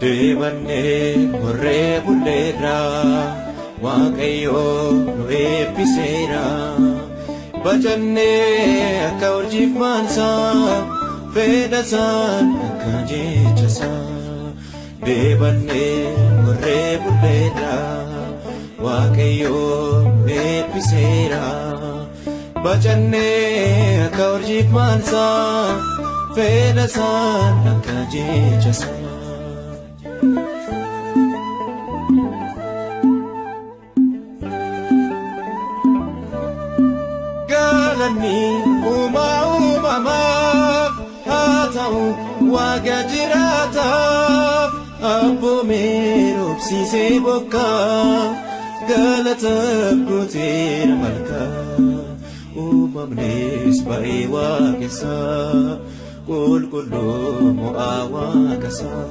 Deebannee horree bulleerra, Waaqayyoo nu eebbiseera. Bacannee akka urjiif maansaa, fedhasaan akka jechasaa. Deebannee horree bulleerra, Waaqayyoo nu eebbiseera. Bacannee akka urjiif maansaa, fedhasaan akka jechasaa. Galanni uumaa uumamaaf haa ta'u waaqa jiraataaf abboomee roobsiisee bokkaa galataaf guuteera malkaa uumamnes ba'ee waaqessaa qulqulluu mo'aa waaqasaa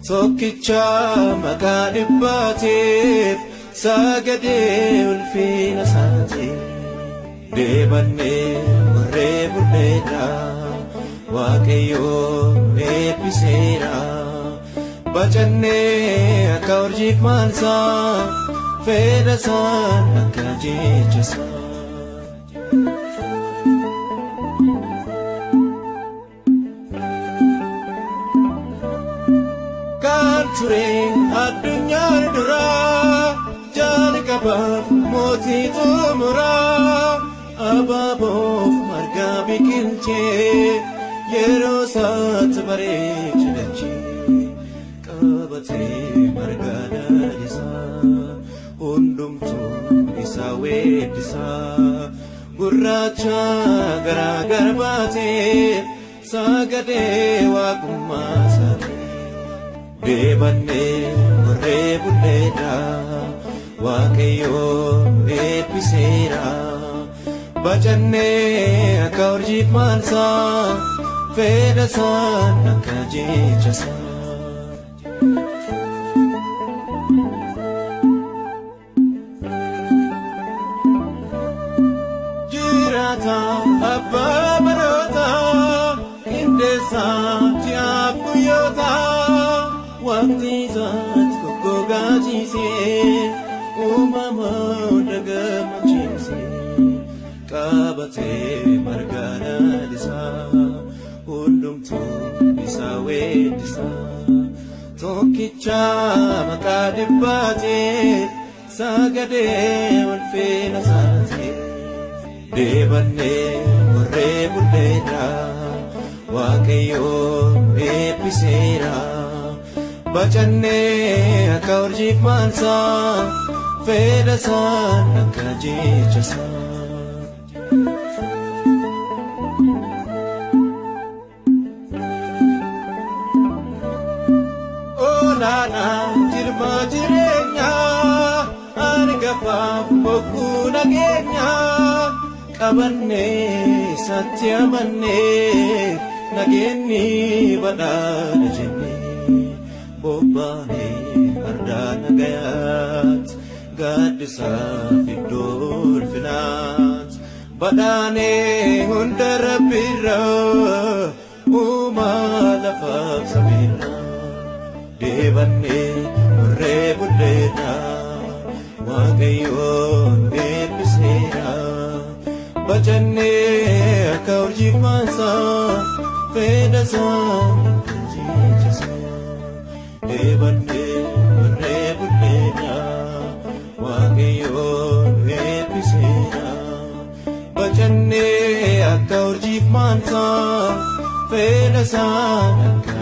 tokkicha maqaa dhibbaateef sagadee ulfina isaatiif. Deebannee horree bulleerra, Waaqayyoo nu eebbiseera. Bacannee akka urjiif maansaa, fedhasaan akka jechasaa. Kan ture addunyaan duraa jalqabaaf mootii xumuraa abaaboof marga biqilchee yeroo isaatti bareeche dachee qabatee marga lalisaa hundumtuu isaa weeddisaa gurraacha garaa garbaateef sagadee waaqummaa isaatiif. Deebannee horree bulleerra, Waaqayyoo nu eebbiseera. Bacannee akka urjiif maansaa, fedhasaan akka jechasaa. Jiraata abbaa baroota, qindeessaa ji'aaf guyyoota, waqtii isaatti goggogaa ciisee, uumama hunda gammachiisee, qabatee marga lalisaa, hundumtuu isaa weeddisaa. Tokkicha maqaa dhibbaateef sagadee ulfina isaatiif. Deebannee horree bulleerra, Waaqayyoo nu eebbiseera. Bacannee akka urjiif maansaa, fedhasaan akka jechasaa. Olaanaa jirma jireenyaa, hangafaaf bokkuu nageenyaa, qabannee isatti amannee nageenyi badhaadha jennee bobbaanee ardaa nagayaat gaaddisaaf iddoo ulfinaat badhaanee hunda rabbiirraa uumaa lafaaf samiirraa. Deebannee horree bulleerra, Waaqayyoo nu eebbiseera. Bacannee akka urjiif maansaa, fedhasaan akka jechasaa. Deebannee horree bulleerra, Waaqayyoo nu eebbiseera. Bacannee akka urjiif maansaa, fedhasaan akka